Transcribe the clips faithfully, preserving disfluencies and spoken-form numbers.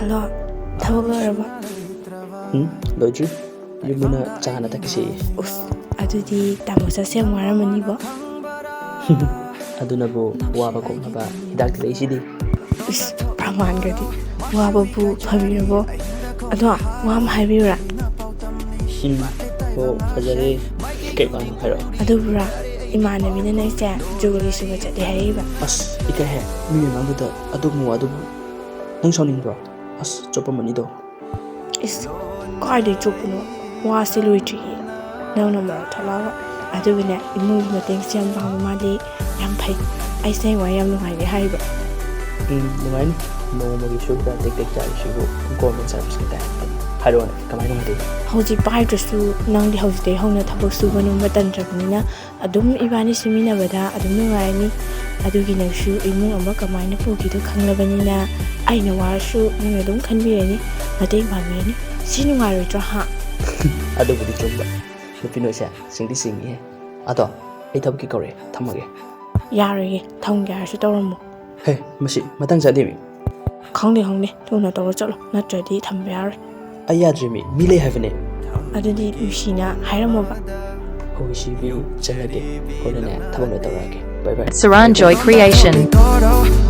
Hello, ꯊꯕꯛ ꯂꯣꯏꯔꯕꯣ? ꯎꯝ, ꯂꯣꯏꯗ꯭ꯔꯤ꯫ ꯌꯨꯝꯗꯅ ꯆꯥ ꯍꯥꯟꯅ ꯊꯛꯈꯤꯁꯤ꯫ ꯎꯁ, ꯑꯗꯨꯗꯤ ꯇꯥꯃꯣ ꯆꯠꯁꯦ ꯌꯥꯝ ꯋꯥꯔꯝꯃꯅꯤꯕꯣ꯫ ꯑꯗꯨꯅꯕꯨ ꯋꯥꯕ ꯀꯣꯛꯅꯕ ꯍꯤꯗꯥꯛꯇꯤ ꯂꯩꯁꯤꯗꯤ꯫ ꯎꯁ, ꯄ꯭ꯔꯃꯥꯟꯒꯗꯤ꯫ ꯋꯥꯕꯕꯨ ꯐꯕꯤꯔꯕꯣ? ꯑꯗꯣ, ꯋꯥ ꯑꯃ ꯍꯥꯏꯕꯤꯌꯨꯔꯥ? ꯎꯝ, ꯍꯣ, ꯐꯖꯔꯦ꯫ ꯀꯩ ꯋꯥꯅꯣ ꯍꯥꯏꯔꯛꯑꯣ꯫ ꯑꯗꯨꯕꯨꯔꯥ, ꯏꯃꯥꯟꯅꯕꯤꯅ ꯅꯪꯁꯦ ꯖꯨꯒꯂꯤ ꯁꯨꯕ ꯆꯠꯂꯦ ꯍꯥꯏꯔꯤꯕ꯫ ꯑꯁ, ꯏꯀꯥꯏꯍꯦ, ꯃꯤ ꯃꯃꯥꯡꯗꯨꯗ ꯑꯗꯨꯒꯨꯝꯕ ꯋꯥꯗꯨꯕꯨ꯫ ꯅꯪ ꯁꯥꯎꯅꯤꯡꯕ꯭ꯔꯣ? ꯑꯁ, ꯆꯣꯞꯄꯝꯃꯅꯤꯗꯣ꯫ ꯏꯁ, ꯀꯥꯏꯗꯩ ꯆꯣꯞꯄꯅꯣ? ꯋꯥꯁꯦ ꯂꯣꯏꯗ꯭ꯔꯤꯌꯦ꯫ ꯅꯪꯅ ꯃꯔꯛ ꯊꯠꯂꯛꯑꯒ꯫ ꯑꯗꯨꯒꯅꯦ, ꯏꯃꯨꯡꯒꯤ ꯃꯇꯦꯡꯁꯦ ꯌꯥꯝ ꯄꯥꯡꯕ ꯃꯥꯗꯤ ꯌꯥꯝ ꯐꯩ꯫ ꯑꯩꯁꯦ ꯍꯌꯦꯡꯋꯥꯏ ꯌꯥꯝ ꯅꯨꯡꯉꯥꯏꯅꯤ ꯍꯥꯏꯔꯤꯕ꯫ ꯎꯝ, ꯅꯨꯡꯉꯥꯏꯅꯤ꯫ ꯅꯣꯡꯃꯒꯤ ꯁꯨꯔꯒ ꯇꯦꯛ ꯇꯦꯛ ꯆꯥꯔꯤꯁꯤꯕꯨ ꯒꯣꯔꯃꯦꯟ ꯁꯥꯔꯚꯤꯁꯀꯤ ꯇꯥꯏꯞꯇ꯫ ꯍꯥꯏꯔꯛꯑꯣꯅꯦ, ꯀꯃꯥꯏꯅ ꯅꯨꯡꯉꯥꯏꯗꯣꯏꯅꯣ? ꯍꯧꯖꯤꯛ ꯄꯥꯏꯗ꯭ꯔꯁꯨ ꯅꯪꯗꯤ ꯍꯧꯖꯤꯛꯇꯩ ꯍꯧꯅ ꯊꯕꯛ ꯁꯨꯕ ꯅꯣꯝꯕ ꯇꯟꯗ꯭ꯔꯕꯅꯤꯅ ꯑꯗꯨꯝ ꯏꯕꯥꯅꯤ ꯁꯨꯃꯤꯟꯅꯕꯗ ꯑꯗꯨꯝ ꯅꯨꯡꯉꯥꯏꯔꯅꯤ꯫ ꯑꯗꯨꯒꯤ ꯅꯪꯁꯨ ꯏꯃꯨꯡ ꯑꯃ ꯀꯃꯥꯏꯅ ꯄꯨꯒꯦꯗꯣ ꯈꯪꯂꯕꯅꯤꯅ ꯑꯩꯅ ꯋꯥꯔꯁꯨ ꯅꯪꯅ ꯑꯗꯨꯝ ꯈꯟꯕꯤꯔꯅꯤ, ꯃꯇꯦꯡ ꯄꯥꯡꯕꯤꯔꯅꯤ꯫ ꯁꯤ ꯅꯨꯡꯉꯥꯏꯔꯣꯏꯗ꯭ꯔꯣ, ꯍꯥ? ꯑꯗꯨꯕꯨꯗꯤ ꯆꯨꯝꯕ꯫ ꯅꯨꯄꯤ ꯅꯣꯏꯁꯦ ꯁꯤꯡꯗꯤ ꯁꯤꯡꯉꯤꯍꯦ꯫ ꯑꯗꯣ ꯑꯩ ꯊꯕꯛꯀꯤ ꯀꯧꯔꯛꯑꯦ, ꯊꯝꯃꯒꯦ꯫ ꯌꯥꯔꯣꯏꯌꯦ, ꯊꯝꯒꯦ ꯍꯥꯏꯔꯁꯨ ꯇꯧꯔꯝꯃꯣ꯫ ꯍꯦ, ꯃꯁꯤ ꯃꯇꯥꯡ ꯆꯥꯗꯦꯃꯤ꯫ ꯈꯪꯗꯦ, ꯈꯪꯗꯦ, ꯊꯨꯅ ꯇꯧꯔ ꯆꯠꯂꯣ, ꯅꯠꯇ꯭ꯔꯗꯤ ꯊꯝꯕ ꯌꯥꯔꯣꯏ꯫ ꯑꯩ ꯌꯥꯗ꯭ꯔꯦꯃꯤ, ꯃꯤ ꯂꯩ ꯍꯥꯏꯕꯅꯦ꯫ ꯑꯗꯨꯗꯤ ꯅꯨꯡꯁꯤꯅ ꯍꯥꯏꯔꯝꯃꯣꯕ꯫ ꯍꯣꯏ, ꯁꯤꯕꯤ, ꯆꯠꯂꯒꯦ꯫ ꯍꯣꯔꯦꯟꯅꯦ ꯊꯕꯛ ꯂꯣꯏ ꯇꯧꯔꯛꯑꯒꯦ꯫ ꯕꯥꯏ ꯕꯥꯏ꯫ Saranjoy Creation.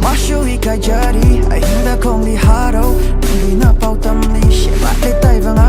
ꯃꯥꯁꯨ ꯏꯀꯥꯏꯖꯔꯤ ꯑꯍꯤꯡꯗ ꯈꯣꯡꯗꯤ ꯍꯥꯔꯣ ꯅꯨꯡꯗꯤꯅ ꯄꯥꯎ ꯇꯝꯂꯤ ꯁꯦꯕꯥꯠꯂꯤ ꯇꯥꯏꯕꯪ